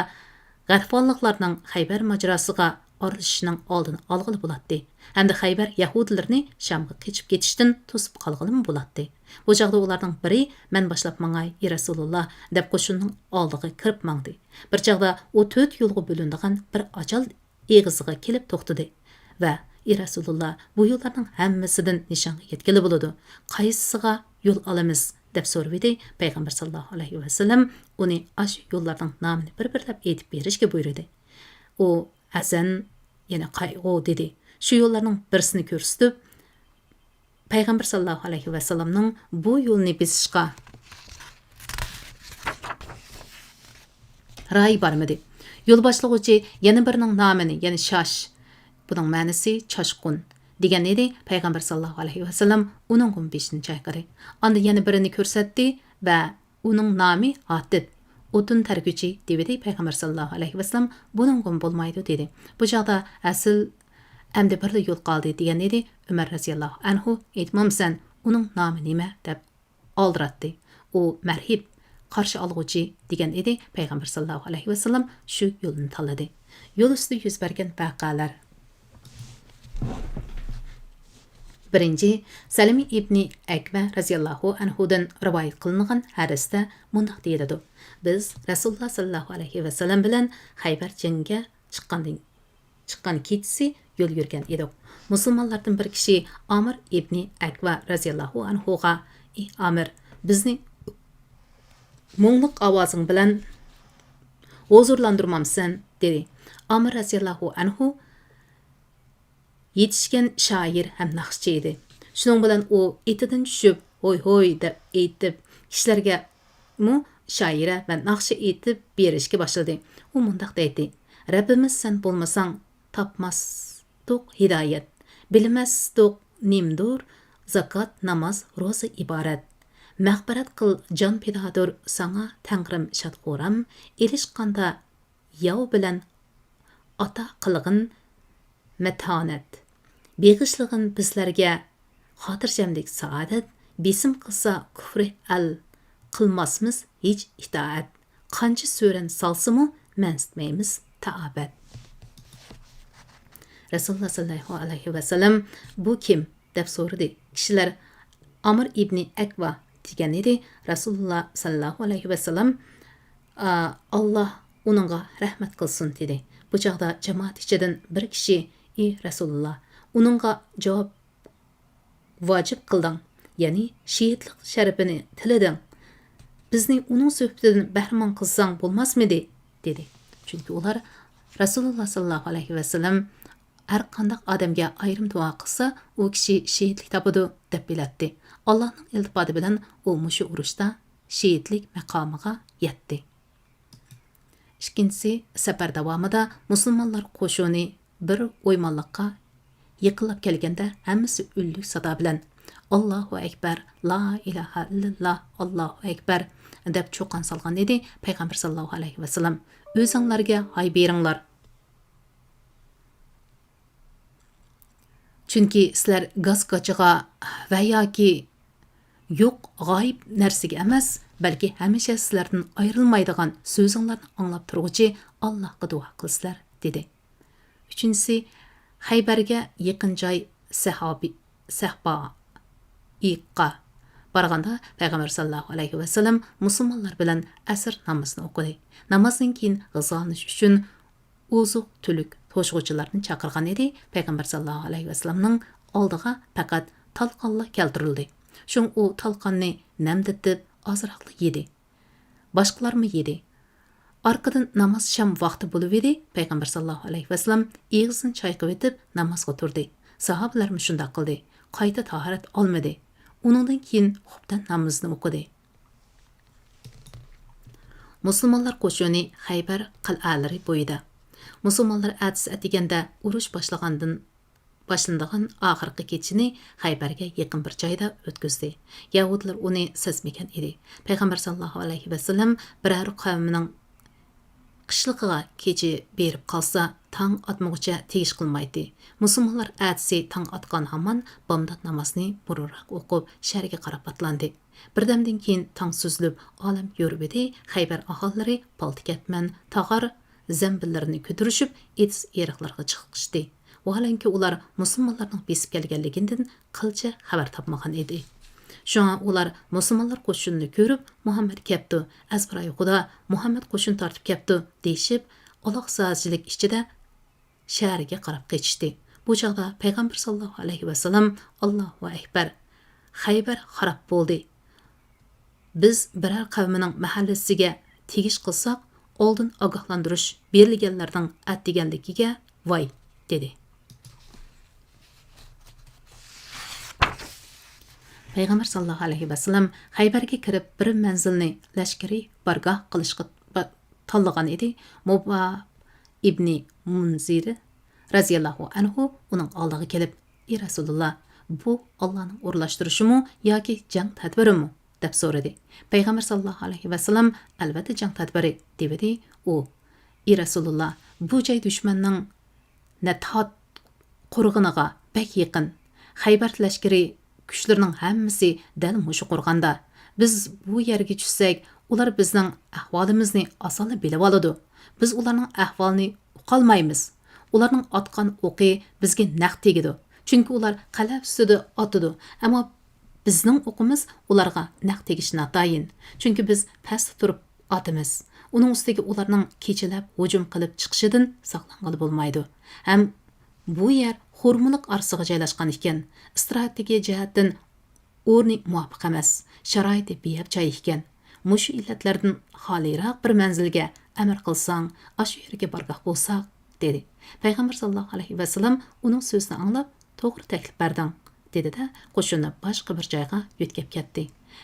غەتىفانلىقلارنىڭ خەيبەر ماجىراسىغا ئارىلىشىشنىڭ ئالدىنى ئالغىلى بولاتتى ھەمدە خەيبەر يەھۇدىيلىرىنى شامغا قېچىپ كېتىشتىن توسۇپ قالغىلىمۇ بولاتتى. بۇ چاغدا ئۇلارنىڭ بىرى، «مەن باشلاپ ماڭاي، ئى رەسۇلۇللا» دەپ قوشۇننىڭ ئالدىغا كىرىپ ماڭدى. بىر چاغدا ئۇ تۆت يولغا بۆلۈنىدىغان بىر ئاجال ئېغىزىغا كېلىپ توختىدى ۋە، «ئى رەسۇلۇللا، بۇ يوللارنىڭ ھەممىسىدىن نىشانغا يەتكىلى بولىدۇ. قايسىسىغا يول ئالىمىز؟» دەپ سورىۋىدى. پەيغەمبەر ساللاللاھۇ ئەلەيھى ۋەسەللەم ئۇنى ئاشۇ يوللارنىڭ نامىنى بىر-بىرلەپ ئېيتىپ بېرىشكە بۇيرۇدى. ئۇ، «ھەزەن، يەنى قايغۇ» دېدى. شۇ يوللارنىڭ بىرسىنى كۆرسىتىپ، پەيغەمبەر ساللاللاھۇ ئەلەيھى ۋەسەللەمنىڭ بۇ يولنى بېسىشقا رايى بارمىدى. يول باشلىغۇچى يەنە بىرىنىڭ نامىنى، يەنى شاش، بۇنىڭ مەنىسى چاشقۇن، دېگەن ئىدى. پەيغەمبەر ساللاللاھۇ ئەلەيھى ۋەسەللەم ئۇنىڭغىمۇ بېشىنى چايقىدى. ئاندىن يەنە بىرىنى كۆرسەتتى ۋە، «ئۇنىڭ نامى ھاتىپ، ئوتۇن تەرگۈچى» دېۋىدى. پەيغەمبەر ساللاللاھۇ ئەلەيھى ۋەسەللەم، «بۇنىڭغىمۇ بولمايدۇ» دېدى. بۇ چاغدا ھەسىل، «ئەمدى بىرلا يول قالدى» دېگەن ئىدى. ئۆمەر رەزىياللاھۇ ئەنھۇ، «ئېيتمامسەن، ئۇنىڭ نامى نېمە؟» دەپ ئالدىراتتى. ئۇ، «مەرھىپ، قارشى ئالغۇچى» دېگەن ئىدى. پەيغەمبەر ساللاللاھۇ ئەلەيھى ۋەسەللەم شۇ يولنى تاللىدى. يول ئۈستىدە يۈز بەرگەن ۋەقەلەر. بىرىنچى، سەلىمە ئىبنى ئەكۋە رەزىياللاھۇ ئەنھۇدىن رىۋايەت قىلىنغان ھەدىستە مۇنداق دېيىلىدۇ: «بىز رەسۇلۇللا ساللاللاھۇ ئەلەيھى ۋەسەللەم بىلەن خەيبەر جەڭگە چىققاندىن، چىققان كېچىسى يول يۈرگەن ئىدۇق. مۇسۇلمانلاردىن بىر كىشى ئامىر ئىبنى ئەكۋە رەزىياللاھۇ ئەنھۇغا، ئى ئامىر، بىزنى مۇڭلۇق ئاۋازىڭ بىلەن ھۇزۇرلاندۇرمامسەن؟» دېدى. ئامىر رەزىياللاھۇ ئەنھۇ يېتىشكەن شائىر ھەم ناخشىچى ئىدى. شۇنىڭ بىلەن ئۇ ئېتىدىن چۈشۈپ، «ھوي، ھوي» دەپ ئېيتىپ، كىشىلەرگىمۇ شائىرە ۋە ناخشا ئېيتىپ بېرىشكە باشلىدى. ئۇ مۇنداق دەيتتى: «رەببىمىز سەن بولمىساڭ، تاپماستۇق ھىدايەت. بىلمەستۇق نېمىدۇر زاكات، ناماز، روزا ئىبارەت. مەغپىرەت قىل، جان پىدادۇر ساڭا تەڭرىم شاد-خۇرام. ئېلىشقاندا ياۋ بىلەن ئاتا قىلغىن مەتانەت. بېغىشلىغىن بىزلەرگە خاتىرجەملىك، سائادەت. بېسىم قىلسا كۇفرى ئەل، قىلماسمىز ھېچ ئىتائەت. قانچە سۆرەن سالسىمۇ، مەنسىتمەيمىز تائابەت.» رەسۇلۇللا ساللاللاھۇ ئەلەيھى ۋەسەللەم، «بۇ كىم؟» دەپ سورىدى. كىشىلەر، «ئامىر ئىبنى ئەكۋا» دېگەن ئىدى. رەسۇلۇللا ساللاللاھۇ ئەلەيھى ۋەسەللەم، «ئا، ئاللا ئۇنىڭغا رەھمەت قىلسۇن» دېدى. بۇ چاغدا جامائەت ئىچىدىن بىر كىشى، «ئى رەسۇلۇللا، ئۇنىڭغا جاۋاب ۋاجىپ قىلدىڭ، يەنى شېھىتلىق شەرىپىنى تىلىدىڭ. بىزنى ئۇنىڭ سۆھبىتىدىن بەھرىمەن قىلساڭ بولماسمىدى؟» دېدى. چۈنكى ئۇلار، «رەسۇلۇللا ساللاللاھۇ ئەلەيھى ۋەسەللەم ھەر قانداق ئادەمگە ئايرىم دۇئا قىلسا، ئۇ كىشى شېھىتلىك تاپىدۇ» دەپ بىلەتتى. ئاللانىڭ ئىلتىپاتى بىلەن ئۇ مۇشۇ ئۇرۇشتا شېھىتلىك مەقامىغا يەتتى. ئىككىنچىسى، سەپەر داۋامىدا مۇسۇلمانلار قوشۇنى بىر ئويمانلىققا يېقىنلاپ كەلگەندە، ھەممىسى ئۈنلۈك سادا بىلەن، «ئاللاھۇ ئەكبەر، لا ئىلاھە ئىللەللا، ئاللاھۇ ئەكبەر» دەپ چۇقان سالغان ئىدى. پەيغەمبەر ساللاللاھۇ ئەلەيھى ۋەسەللەم، «ئۆزۈڭلارگە ھاي بېرىڭلار! چۈنكى سىلەر گاس-گاچىغا ۋە ياكى يوق غايىب نەرسىگە ئەمەس، بەلكى ھەمىشە سىلەردىن ئايرىلمايدىغان سۆزۈڭلارنى ئاڭلاپ تۇرغۇچى ئاللاھقا دۇئا قىلىسىلەر» دېدى. ئۈچىنچىسى، خەيبەرگە يېقىن جاي سەھابى، سەھبا، ئىققا بارغاندا، پەيغەمبەر ساللاللاھۇ ئەلەيھى ۋەسەللەم مۇسۇلمانلار بىلەن ئەسىر نامىزىنى ئوقۇدى. نامازدىن كېيىن غىزالىنىش ئۈچۈن ئوزۇق-تۈلۈك توشۇغۇچىلارنى چاقىرغان ئىدى، پەيغەمبەر ساللاللاھۇ ئەلەيھى ۋەسەللەمنىڭ ئالدىغا پەقەت تالقانلا كەلتۈرۈلدى. شۇڭا ئۇ تالقاننى نەمدىتىپ، ئازراقلا يېدى. باشقىلارمۇ يېدى. ئارقىدىن ناماز شام ۋاقتى بولۇۋىدى، پەيغەمبەر ساللاللاھۇ ئەلەيھى ۋەسەللەم ئېغىزىنى چايقىۋېتىپ نامازغا تۇردى. ساھابىلەرمۇ شۇنداق قىلدى. قايتا تاھارەت ئالمىدى. ئۇنىڭدىن كېيىن خۇپتەن نامىزىنى ئوقۇدى. مۇسۇلمانلار قوشۇنى خەيبەر قەلئەلىرى بويىدا. مۇسۇلمانلار ئەتىسى ئەتىگەندە ئۇرۇش باشلىغاندىن باشلىنىدىغان ئاخىرقى كېچىنى خەيبەرگە يېقىن بىر جايدا ئۆتكۈزدى. يەھۇدىيلار ئۇنى سەزمىگەن ئىدى. پەيغەمبەر ساللاللاھۇ ئەلەيھى ۋەسەللەم بىرەر قەۋمنىڭ قىشلىقىغا كېچە بېرىپ قالسا، تاڭ ئاتمىغۇچە تېگىش قىلمايتتى. مۇسۇلمانلار ئەتىسى تاڭ ئاتقان ھامان بامدات نامازىنى بۇرۇنراق ئوقۇپ، شەھەرگە قاراپ ئاتلاندى. بىردەمدىن كېيىن تاڭ سۈزۈلۈپ، ئالەم يورۇۋىدى، خەيبەر ئاھالىلىرى پالتا-كەتمەن، تاغار، زەمبىللىرىنى كۆتۈرۈشۈپ، ئېتىز-ئېرىقلارغا چىقىشتى. ۋاھالەنكى، ئۇلار مۇسۇلمانلارنىڭ بېسىپ كەلگەنلىكىندىن قىلچە خەۋەر تاپمىغان ئىدى. شۇڭا ئۇلار مۇسۇلمانلار قوشۇنىنى كۆرۈپ، «مۇھەممەد كەپتۇ، ئەزبىرايى خۇدا، مۇھەممەد قوشۇن تارتىپ كەپتۇ» دېيىشىپ، ئالاقزادىچىلىك ئىچىدە شەھەرگە قاراپ قېچىشتى. بۇ چاغدا پەيغەمبەر ساللاللاھۇ ئەلەيھى ۋەسەللەم، «ئاللاھۇ ئەكبەر! خەيبەر خاراب بولدى! بىز بىرەر قەۋمنىڭ مەھەللىسىگە تېگىش قىلساق، ئالدىن ئاگاھلاندۇرۇش بېرىلگەنلەرنىڭ ئەتىگەنلىكىگە ۋاي!» دېدى. پەيغەمبەر ساللاللاھۇ ئەلەيھى ۋەسەللەم خەيبەرگە كىرىپ، بىر مەنزىلنى لەشكىرىي بارگاھ قىلىشقا با-، تاللىغان ئىدى. مۇبا ئىبنى مۇنزىر رەزىياللاھۇ ئەنھۇ ئۇنىڭ ئالدىغا كېلىپ، «ئى رەسۇلۇللا، بۇ ئاللانىڭ ئورۇنلاشتۇرۇشىمۇ ياكى جەڭ تەدبىرىمۇ؟» دەپ سورىدى. پەيغەمبەر ساللاللاھۇ ئەلەيھى ۋەسەللەم، «ئەلۋەتتە جەڭ تەدبىرى» دېۋىدى. ئۇ، «ئى رەسۇلۇللا، بۇ جاي دۈشمەننىڭ نەتھات قورغىنىغا بەك يېقىن. خەيبەر لەشكىرى كۈچلىرىنىڭ ھەممىسى دەل مۇشۇ قورغاندا. بىز بۇ يەرگە چۈشسەك، ئۇلار بىزنىڭ ئەھۋالىمىزنى ئاسانلا بىلىۋالىدۇ. بىز ئۇلارنىڭ ئەھۋالىنى ئۇقالمايمىز. ئۇلارنىڭ ئاتقان ئوقى بىزگە نەق تېگىدۇ. چۈنكى ئۇلار قەلئە ئۈستىدە ئاتىدۇ. ئەمما بىزنىڭ ئوقىمىز ئۇلارغا نەق تېگىشى ناتايىن. چۈنكى بىز پەستە تۇرۇپ ئاتىمىز. ئۇنىڭ ئۈستىگە ئۇلارنىڭ كېچىلەپ ھۇجۇم قىلىپ چىقىشىدىن ساقلانغىلى بولمايدۇ. ھەم بۇ يەر خورمىلىق ئارىسىغا جايلاشقان ئىكەن. ئىستراتېگىيە جەھەتتىن ئورنى مۇۋاپىق ئەمەس، شارائىتى بىئەپ جاي ئىكەن. مۇشۇ ئىللەتلەردىن خالىيراق بىر مەنزىلگە ئەمىر قىلساڭ، ئاشۇ يەرگە بارگاھ بولساق» دېدى. پەيغەمبەر ساللاللاھۇ ئەلەيھى ۋەسەللەم ئۇنىڭ سۆزىنى ئاڭلاپ، «توغرا تەكلىپ بەردىڭ» دېدى-دە، قوشۇننى باشقا بىر جايغا يۆتكەپ كەتتى.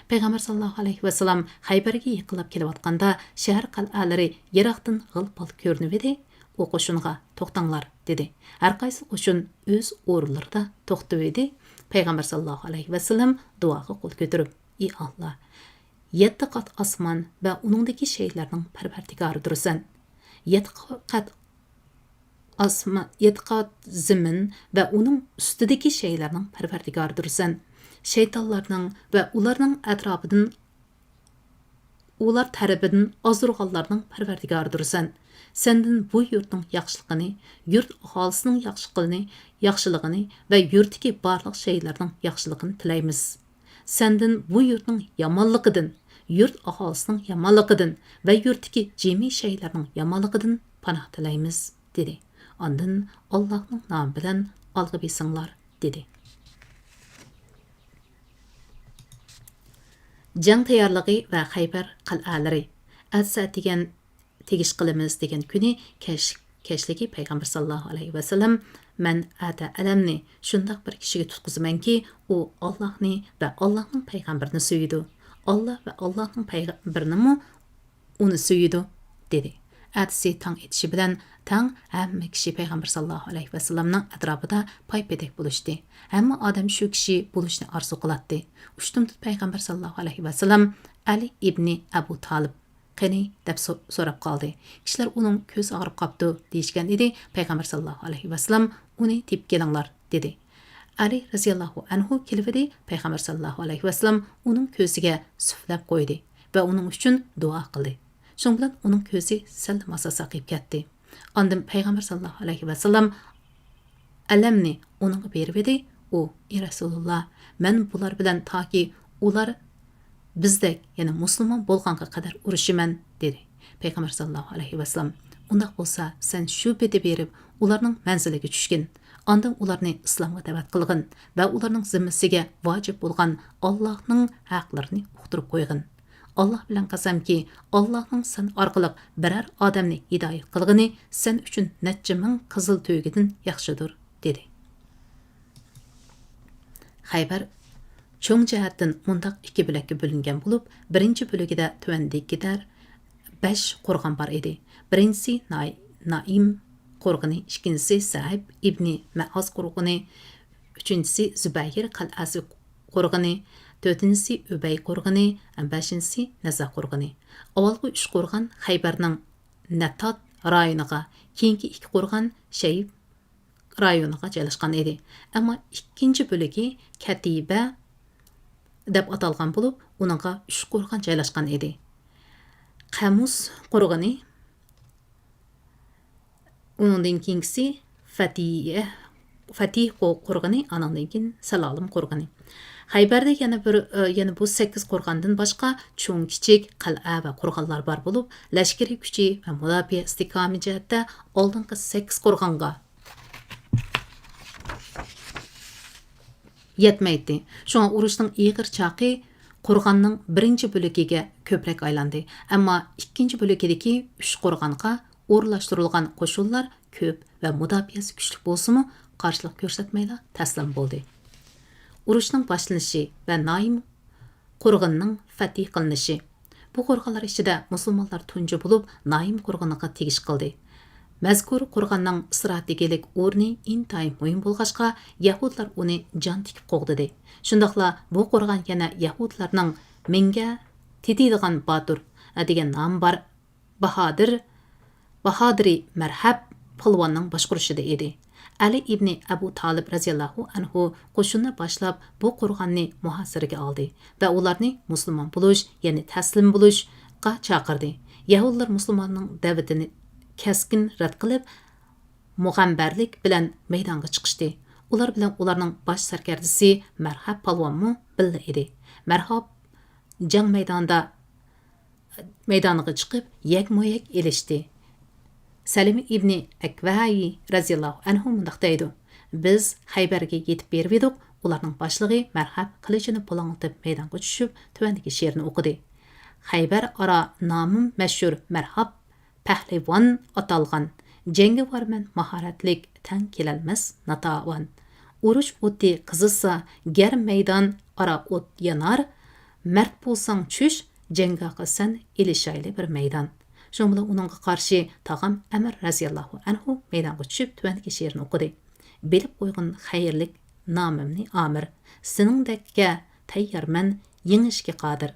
پەيغەمبەر ساللاللاھۇ ئەلەيھى ۋەسەللەم خەيبەرگە يېقىنلاپ كېلىۋاتقاندا، شەھەر قەلئەلىرى يىراقتىن غىل-پال كۆرۈنۈۋىدى. ئۇ قوشۇنغا، «توختاڭلار» دېدى. ھەرقايسى قوشۇن ئۆز ئورۇنلىرىدا توختىۋىدى. پەيغەمبەر ساللاللاھۇ ئەلەيھى ۋەسەللەم دۇئاغا قول كۆتۈرۈپ، «ئى ئاللا، يەتتە قات ئاسمان ۋە ئۇنىڭدىكى شەيئىلەرنىڭ پەرۋەردىگارىدۇرسەن. يەتتە قات ئاسما-، يەتتە قات زېمىن ۋە ئۇنىڭ ئۈستىدىكى شەيئىلەرنىڭ پەرۋەردىگارىدۇرسەن. شەيتانلارنىڭ ۋە ئۇلارنىڭ ئەتراپىدىن، ئۇلار تەرىپىدىن ئازدۇرغانلارنىڭ پەرۋەردىگارىدۇرسەن. سەندىن بۇ يۇرتنىڭ ياخشىلىقىنى، يۇرت ئاھالىسىنىڭ ياخشىلىقىنى، ياخشىلىقىنى ۋە يۇرتتىكى بارلىق شەيئىلەرنىڭ ياخشىلىقىنى تىلەيمىز. سەندىن بۇ يۇرتنىڭ يامانلىقىدىن، يۇرت ئاھالىسىنىڭ يامانلىقىدىن ۋە يۇرتتىكى جىمى شەيئىلەرنىڭ يامانلىقىدىن پاناھ تىلەيمىز» دېدى. ئاندىن، «ئاللاھنىڭ نامى بىلەن ئالغا بېسىڭلار» دېدى. جەڭ تەييارلىقى ۋە خەيبەر قەلئەلىرى. ئەتىسى ئەتىگەن تېگىش قىلىمىز دېگەن كۈنى كەچ، كەچلىكى پەيغەمبەر ساللاللاھۇ ئەلەيھى ۋەسەللەم، «مەن ئەتە ئەلەمنى شۇنداق بىر كىشىگە تۇتقۇزىمەنكى، ئۇ ئاللاھنى ۋە ئاللاھنىڭ پەيغەمبىرىنى سۆيىدۇ. ئاللاھ ۋە ئاللاھنىڭ پەيغەمبىرىنىمۇ ئۇنى سۆيىدۇ» دېدى. ئەتىسى تاڭ ئېتىشى بىلەن تەڭ ھەممە كىشى پەيغەمبەر ساللاللاھۇ ئەلەيھى ۋەسەللەمنىڭ ئەتراپىدا پايپېتەك بولۇشتى. ھەممە ئادەم شۇ كىشى بولۇشنى ئارزۇ قىلاتتى. ئۇشتۇمتۇت پەيغەمبەر ساللاللاھۇ ئەلەيھى ۋەسەللەم، «ئەلى ئىبنى ئەبۇ تالىپ قېنى؟» دەپ سو-، سوراپ قالدى. كىشىلەر، «ئۇنىڭ كۆزى ئاغرىپ قاپتۇ» دېيىشكەن ئىدى. پەيغەمبەر ساللاللاھۇ ئەلەيھى ۋەسەللەم، «ئۇنى تېپىپ كېلىڭلار» دېدى. ئەلى رەزىياللاھۇ ئەنھۇ كېلىۋىدى، پەيغەمبەر ساللاللاھۇ ئەلەيھى ۋەسەللەم ئۇنىڭ كۆزىگە سۈپۈرلەپ قويدى ۋە ئۇنىڭ ئۈچۈن دۇئا قىلدى. شۇنىڭ بىلەن ئۇنىڭ كۆزى سەللا ماسا ساقىيىپ كەتتى. ئاندىن پەيغەمبەر ساللاللاھۇ ئەلەيھى ۋەسەللەم ئەلەمنى ئۇنىڭغا بېرىۋىدى. ئۇ، «ئى رەسۇلۇللا، مەن بۇلار بىلەن تاكى ئۇلار بىزدەك، يەنى مۇسۇلمان بولغانغا قەدەر ئۇرۇشىمەن» دېدى. پەيغەمبەر ساللاللاھۇ ئەلەيھى ۋەسەللەم، ئۇنداق بولسا، سەن شۇ پېتى بېرىپ، ئۇلارنىڭ مەنزىلىگە چۈشكىن. ئاندىن ئۇلارنى ئىسلامغا دەۋەت قىلغىن ۋە ئۇلارنىڭ زىممىسىگە ۋاجىپ بولغان ئاللاھنىڭ ھەقلىرىنى ئۇقتۇرۇپ قويغىن. ئاللاھ بىلەن قەسەمكى، ئاللاھنىڭ سەن ئارقىلىق بىرەر ئادەمنى ھىدايەت قىلغىنى سەن ئۈچۈن نەچچە مىڭ قىزىل تۆگىدىن ياخشىدۇر، دېدى. خەيبەر چوڭ جەھەتتىن مۇنداق ئىككى بۆلەككە بۆلۈنگەن بولۇپ، بىرىنچى بۆلىكىدە تۆۋەندىكىدەر بەش قورغان بار ئىدى. بىرىنچىسى ناي-، نائىم قورغىنى، ئىككىنچىسى سەئىب ئىبنى مەئاز قورغىنى، ئۈچىنچىسى زۇبەير قەلئەسى قورغىنى، تۆتىنچىسى ئۈبەي قورغىنى، بەشىنچىسى نەزە قورغىنى. ئاۋۋالقى ئۈچ قورغان خەيبەرنىڭ نەتات رايونىغا، كېيىنكى ئىككى قورغان شەيب رايونىغا جايلاشقان ئىدى. ئەمما ئىككىنچى بۆلىكى كەتىبە دەپ ئاتالغان بولۇپ، ئۇنىڭغا ئۈچ قورغان جايلاشقان ئىدى. قەمۇس قورغىنى، ئۇنىڭدىن كېيىنكىسى فەتىھ، فەتىھ قو-، قورغىنى، ئانىڭدىن كېيىن سالالىم قورغىنى. خەيبەردە يەنە بىر، ئە، يەنە بۇ سەككىز قورغاندىن باشقا چوڭ، كىچىك قەلئە ۋە قورغانلار بار بولۇپ، لەشكىرىي كۈچى ۋە مۇداپىئە ئىستىھكامى جەھەتتە ئالدىنقى سەككىز قورغانغا يەتمەيتتى. شۇڭا ئۇرۇشنىڭ ئېغىر چاقى قورغاننىڭ بىرىنچى بۆلىكىگە كۆپرەك ئايلاندى. ئەمما ئىككىنچى بۆلىكىدىكى ئۈچ قورغانغا ئورۇنلاشتۇرۇلغان قوشۇنلار كۆپ ۋە مۇداپىئەسى كۈچلۈك بولسىمۇ، قارشىلىق كۆرسەتمەيلا تەسلىم بولدى. ئۇرۇشنىڭ باشلىنىشى ۋە نايىم قورغىنىنىڭ فەتھى قىلىنىشى. بۇ قورغانلار ئىچىدە مۇسۇلمانلار تۇنجى بولۇپ، نايىم قورغىنىغا تېگىش قىلدى. مەزكۇر قورغاننىڭ ئىستراتېگىيەلىك ئورنى ئىنتايىن مۇھىم بولغاچقا، يەھۇدلار ئۇنى جان تىكىپ قوغدىدى. شۇنداقلا بۇ قورغان يەنە يەھۇدلارنىڭ مىڭگە تېتىيدىغان باتۇر دېگەن نامى بار باھادىر، باھادىرى مەرھەب پالۋاننىڭ باشقۇرۇشىدا ئىدى. ئەلى ئىبنى ئەبۇ تالىپ رەزىياللاھۇ ئەنھۇ قوشۇننى باشلاپ، بۇ قورغاننى مۇھاسىرىگە ئالدى ۋە ئۇلارنى مۇسۇلمان بولۇش، يەنى تەسلىم بولۇشقا چاقىردى. يەھۇدىيلار مۇسۇلماننىڭ دەۋىتىنى كەسكىن رەت قىلىپ، مۇغەمبەرلىك بىلەن مەيدانغا چىقىشتى. ئۇلار بىلەن ئۇلارنىڭ باش سەركەردىسى مەرھەب پالۋانمۇ بىللە ئىدى. مەرھەب جەڭ مەيدانىدا مەيدانىغا چىقىپ، يەكمۇيەك ئېلىشتى. سەلىمە ئىبنى ئەكۋەي رەزىياللاھۇ ئەنھۇ مۇنداق دەيدۇ: «بىز خەيبەرگە يېتىپ بېرىۋىدۇق، ئۇلارنىڭ باشلىقى مەرھەب قىلىچىنى پۇلاڭلىتىپ مەيدانغا چۈشۈپ، تۆۋەندىكى شېئىرنى ئوقۇدى: خەيبەر ئارا نامىم مەشھۇر مەرھەب پەھلىۋان ئاتالغان، جەڭگىۋارمەن ماھارەتلىك، تەڭ كېلەلمەس ناتاۋان. ئۇرۇش ئوتى قىزىسا، گەر مەيدان ئارا ئوت يانار، مەرد بولساڭ چۈش، جەڭگاھقا سەن ئېلىشايلى بىر مەيدان.» شۇنىڭ بىلەن ئۇنىڭغا قارشى تاغام ئەمىر رەزىياللاھۇ ئەنھۇ مەيدانغا چۈشۈپ، تۆۋەندىكى شېئىرنى ئوقۇدى: «بىلىپ قويغىن خەيرلىك نامىمنى ئامىر، سېنىڭدەككە تەييارمەن يېڭىشكە قادىر.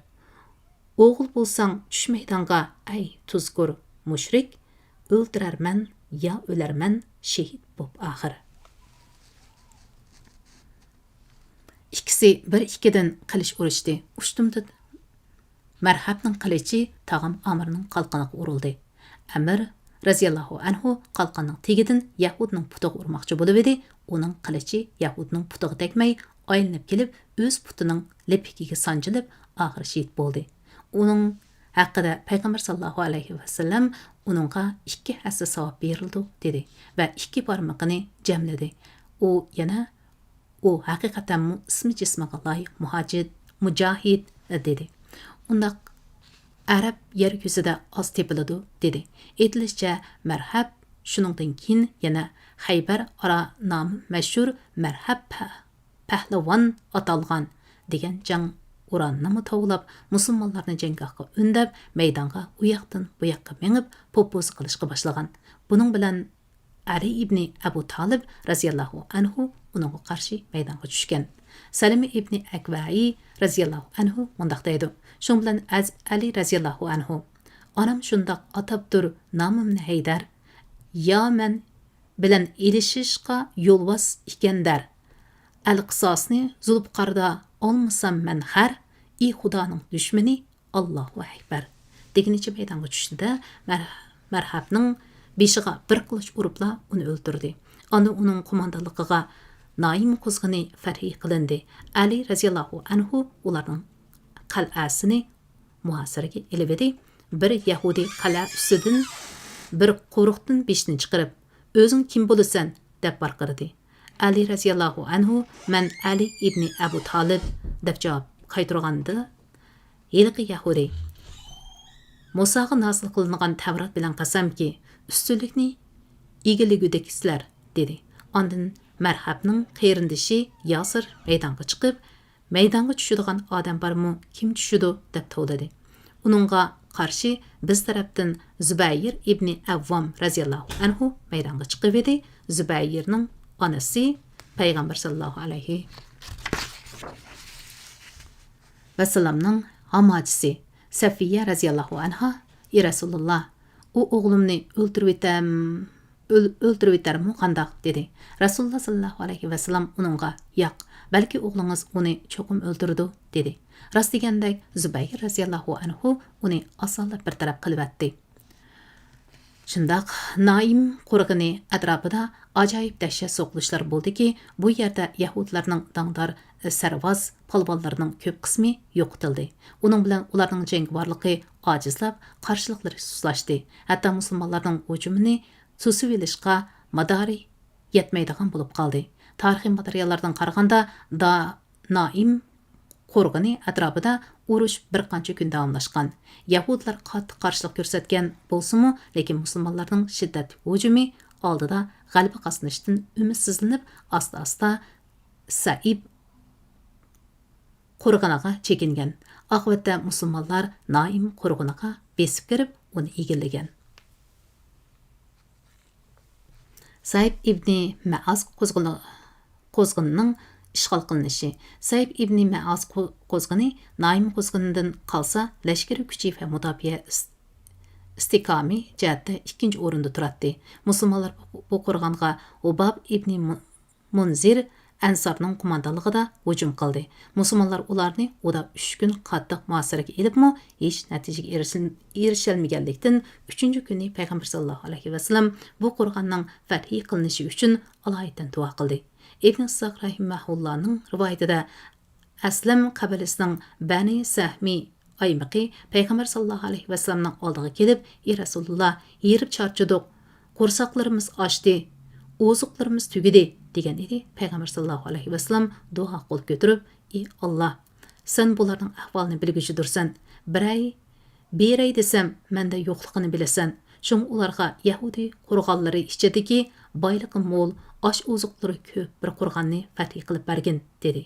ئوغۇل بولساڭ چۈش مەيدانغا، ئەي تۇزكور مۇشرىك، ئۆلتۈرەرمەن يا ئۆلەرمەن شېھىت بوپ ئاخىر.» ئىككىسى بىر-ئىككىدىن قىلىچ ئۇرۇشتى. ئۇشتۇمتۇت مەرھەبنىڭ قىلىچى تاغام ئامىرنىڭ قالقىنىغا ئۇرۇلدى. ئەمىر رەزىياللاھۇ ئەنھۇ قالقاننىڭ تېگىدىن يەھۇدنىڭ پۇتىغا ئۇرماقچى بولۇۋىدى، ئۇنىڭ قىلىچى يەھۇدنىڭ پۇتىغا تەگمەي، ئايلىنىپ كېلىپ، ئۆز پۇتىنىڭ لىپىكىگە سانجىلىپ، ئاخىرى شېھىت بولدى. ئۇنىڭ ھەققىدە پەيغەمبەر ساللاللاھۇ ئەلەيھى ۋەسەللەم ئۇنىڭغا ئىككى ھەسسە ساۋاب بېرىلىدۇ، دېدى ۋە ئىككى بارمىقىنى جەملىدى. ئۇ يەنە ئۇ ھەقىقەتەنمۇ ئىسمى جىسمىغا لايىق مۇھاجىر، مۇجاھىد، دېدى. ئۇنداق ئەرەب يەر يۈزىدە ئاز تېپىلىدۇ، دېدى. ئېيتىلىشىچە، مەرھەب شۇنىڭدىن كېيىن يەنە خەيبەر ئارا نامى مەشھۇر مەرھەب پە-، پەھلىۋان ئاتالغان دېگەن جەڭ ئۇرانىنىمۇ توۋلاپ، مۇسۇلمانلارنى جەڭگاھقا ئۈندەپ، مەيدانغا ئۇياقتىن بۇياققا مېڭىپ، پوپوزا قىلىشقا باشلىغان. بۇنىڭ بىلەن ئەلى ئىبنى ئەبۇ تالىب رەزىياللاھۇ ئەنھۇ ئۇنىڭغا قارشى مەيدانغا چۈشكەن. سەلىمە ئىبنى ئەكۋەئى رەزىياللاھۇ ئەنھۇ مۇنداق دەيدۇ: «شۇنىڭ بىلەن ئەز-، ئەلى رەزىياللاھۇ ئەنھۇ، ئانام شۇنداق ئاتاپتۇر نامىمنى ھەيدەر، يا مەن بىلەن ئېلىشىشقا يولۋاس ئىكەندەر، ئەلقىساسنى زۇلۇپقاردا ئالمىسام مەن خەر، ئى خۇدانىڭ دۈشمىنى، ئاللاھۇ ئەكبەر» دېگىنىچە مەيدانغا چۈشتى-دە، مەر-، مەرھەبنىڭ بېشىغا بىر قىلىچ ئۇرۇپلا ئۇنى ئۆلتۈردى. ئاندىن ئۇنىڭ قوماندانلىقىغا نائىم قۇزغۇنى فەرھى قىلىندى. ئەلى رەزىياللاھۇ ئەنھۇ ئۇلارنىڭ قەلئەسىنى مۇھاسىرىگە ئېلىۋىدى. بىر يەھۇدىي قەلئە ئۈستىدىن بىر قورۇقتىن بېشىنى چىقىرىپ، «ئۆزۈڭ كىم بولىسەن؟» دەپ ۋارقىرىدى. ئەلى رەزىياللاھۇ ئەنھۇ، «مەن ئەلى ئىبنى ئەبۇ تالىب» دەپ جاۋاب قايتۇرغاندا، ھېلىقى يەھۇدىي، «مۇساغا نازىل قىلىنغان تەۋرات بىلەن قەسەمكى، ئۈستۈنلۈكنى ئىگىلىگۈدەكسىلەر» دېدى. ئاندىن مەرھەبنىڭ قېرىندىشى ياسىر مەيدانغا چىقىپ، «مەيدانغا چۈشىدىغان ئادەم بارمۇ؟ كىم چۈشىدۇ؟» دەپ توۋلىدى. ئۇنىڭغا قارشى بىز تەرەپتىن زۇبەيىر ئىبنى ئەۋۋام رەزىياللاھۇ ئەنھۇ مەيدانغا چىقىۋىدى. زۇبەيىرنىڭ ئانىسى پەيغەمبەر ساللاللاھۇ ئەلەيھى ۋەسەللەمنىڭ ھاماچىسى سەفىيە رەزىياللاھۇ ئەنھا، «ئى رەسۇلۇللا، ئۇ ئوغلۇمنى ئۆلتۈرۈۋېتەم-، ئۆل-، ئۆلتۈرۈۋېتەرمۇ قانداق؟» دېدى. رەسۇلۇللا ساللاللاھۇ ئەلەيھى ۋەسەللەم ئۇنىڭغا، «ياق، بەلكى ئوغلىڭىز ئۇنى چوقۇم ئۆلتۈرىدۇ» دېدى. راست دېگەندەك، زۇبەير رەزىياللاھۇ ئەنھۇ ئۇنى ئاسانلا بىر تەرەپ قىلىۋەتتى. شۇنداق، نائىم قورغىنى ئەتراپىدا ئاجايىپ دەھشەت سوقۇلۇشلار بولدىكى، بۇ يەردە يەھۇدىيلارنىڭ داڭدار سەرۋاز پالۋانلىرىنىڭ كۆپ قىسمى يوقىتىلدى. ئۇنىڭ بىلەن ئۇلارنىڭ جەڭگىۋارلىقى ئاجىزلاپ، قارشىلىقلىرى سۇسلاشتى. ھەتتا مۇسۇلمانلارنىڭ ھۇجۇمىنى توسۇۋېلىشقا مادارى يەتمەيدىغان بولۇپ قالدى. تارىخىي ماتېرىياللاردىن قارىغاندا، دا-، نائىم قورغىنى ئەتراپىدا ئۇرۇش بىر قانچە كۈن داۋاملاشقان. يەھۇدىيلار قاتتىق قارشىلىق كۆرسەتكەن بولسىمۇ، لېكىن مۇسۇلمانلارنىڭ شىددەتلىك ھۇجۇمى ئالدىدا غەلىبە قازىنىشتىن ئۈمىدسىزلىنىپ، ئاستا-ئاستا سەئىب قورغىنىغا چېكىنگەن. ئاقىۋەتتە مۇسۇلمانلار نائىم قورغىنىغا بېسىپ كىرىپ، ئۇنى ئىگىلىگەن. سەئىب ئىبنى مەئاز قوزغىلى-، قوزغىنىنىڭ ئىشغال قىلىنىشى. سەئىب ئىبنى مەئاز قو-، قوزغىنى نائىم قوزغىنىدىن قالسا، لەشكىرىي كۈچى ۋە مۇداپىئە ئىس-، ئىستىھكامى جەھەتتە ئىككىنچى ئورۇندا تۇراتتى. مۇسۇلمانلار بۇ، بۇ قورغانغا ھۇباب ئىبنى مۇ-، مۇنزىر ئەنسارنىڭ قوماندانلىقىدا ھۇجۇم قىلدى. مۇسۇلمانلار ئۇلارنى ئۇدا ئۈچ كۈن قاتتىق مۇھاسىرىگە ئېلىپمۇ، ھېچ نەتىجىگە ئېرىشىل-، ئېرىشەلمىگەنلىكتىن، ئۈچىنچى كۈنى پەيغەمبەر ساللاللاھۇ ئەلەيھى ۋەسەللەم بۇ قورغاننىڭ فەتھى قىلىنىشى ئۈچۈن ئالايىتەن دۇئا قىلدى. ئىبن ئىسھاق رەھىمەھۇللانىڭ رىۋايىتىدە، ئەسلەم قەبىلىسىنىڭ بەنى سەھمى ئايمىقى پەيغەمبەر ساللاللاھۇ ئەلەيھى ۋەسەللەمنىڭ ئالدىغا كېلىپ، «ئى رەسۇلۇللا، ھېرىپ چارچىدۇق، قورساقلىرىمىز ئاچتى، ئوزۇقلىرىمىز تۈگىدى» دېگەن ئىدى. پەيغەمبەر ساللاللاھۇ ئەلەيھى ۋەسەللەم دۇئا قول كۆتۈرۈپ، «ئى ئاللا، سەن بۇلارنىڭ ئەھۋالىنى بىلگۈچىدۇرسەن. بېرەي، بېرەي دېسەم، مەندە يوقلۇقىنى بىلىسەن. شۇڭا ئۇلارغا يەھۇدىي قورغانلىرى ئىچىدىكى بايلىقى مول، ئاش-ئوزۇقلىرى كۆپ بىر قورغاننى فەتھى قىلىپ بەرگىن» دېدى،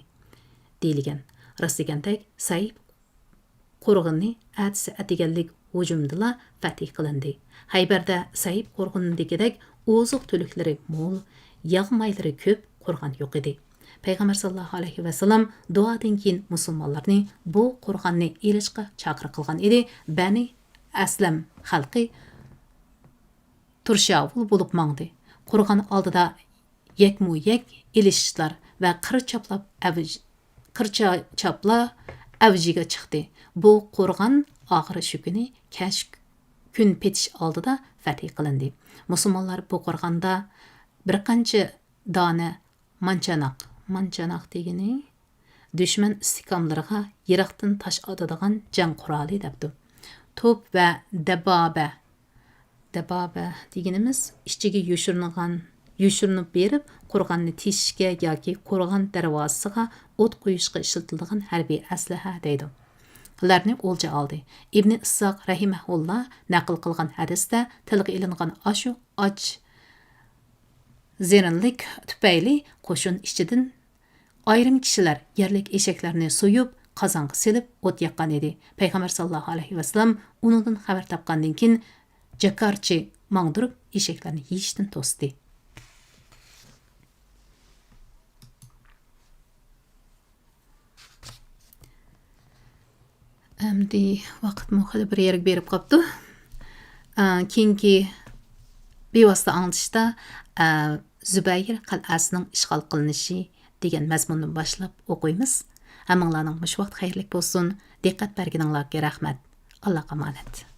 دېيىلگەن. راست دېگەندەك، سەئىب قورغىنى ئەتىسى ئەتىگەنلىك ھۇجۇمدىلا فەتھى قىلىندى. خەيبەردە سەئىب قورغىنىدىكىدەك ئوزۇق-تۈلۈكلىرى مول، ياغ مايلىرى كۆپ قورغان يوق ئىدى. پەيغەمبەر ساللاللاھۇ ئەلەيھى ۋەسەللەم دۇئادىن كېيىن مۇسۇلمانلارنى بۇ قورغاننى ئېلىشقا چاقىرىق قىلغان ئىدى. بەنى ئەسلەم خەلقى تۇرشاۋۇل بولۇپ ماڭدى. قورغان ئالدىدا يەكمۇ يەك ئېلىشىشلار ۋە قىر چاپلاپ ئەۋج-، قىر چا-، چاپلا ئەۋجىگە چىقتى. بۇ قورغان ئاخىرى شۇ كۈنى كەچ كۈن پېتىش ئالدىدا فەتھى قىلىندى. مۇسۇلمانلار بۇ قورغاندا بىر قانچە دانە مانچاناق، مانچاناق دېگىنى دۈشمەن ئىستىھكاملىرىغا يىراقتىن تاش ئاتىدىغان جەڭ قورالى دەپتۇ. توپ ۋە دەبابە، دەبابە دېگىنىمىز ئىچىگە يوشۇرۇنغان، يوشۇرۇنۇپ بېرىپ، قورغاننى تېشىشكە ياكى قورغان دەرۋازىسىغا ئوت قويۇشقا ئىشلىتىلىدىغان ھەربىي ئەسلىھە دەيدۇ. لەرنى ئولجا ئالدى. ئىبنى ئىسھاق رەھىمەھۇللا نەقىل قىلغان ھەدىستە تىلغا ئېلىنغان ئاشۇ ئاچ زېرىنلىك تۈپەيلى قوشۇن ئىچىدىن ئايرىم كىشىلەر يەرلىك ئېشەكلەرنى سويۇپ، قازانغا سېلىپ ئوت ياققان ئىدى. پەيغەمبەر ساللاللاھۇ ئەلەيھى ۋەسەللەم ئۇنىڭدىن خەۋەر تاپقاندىن كېيىن، جاكارچى ماڭدۇرۇپ، ئېشەكلەرنى يېيىشتىن توستى. ئەمدى ۋاقىتمۇ خېلى بىر يەرگە بېرىپ قاپتۇ. ئە، كېيىنكى بىۋاسىتە ئاڭلىتىشتا، ئە، زۇبەير قەلئەسىنىڭ ئىشغال قىلىنىشى دېگەن مەزمۇندىن باشلاپ ئوقۇيمىز. ھەممىڭلارنىڭ مۇشۇ ۋاقىت خەيرلىك بولسۇن. دىققەت بەرگىنىڭلارغا رەھمەت. ئاللاغا ئامانەت.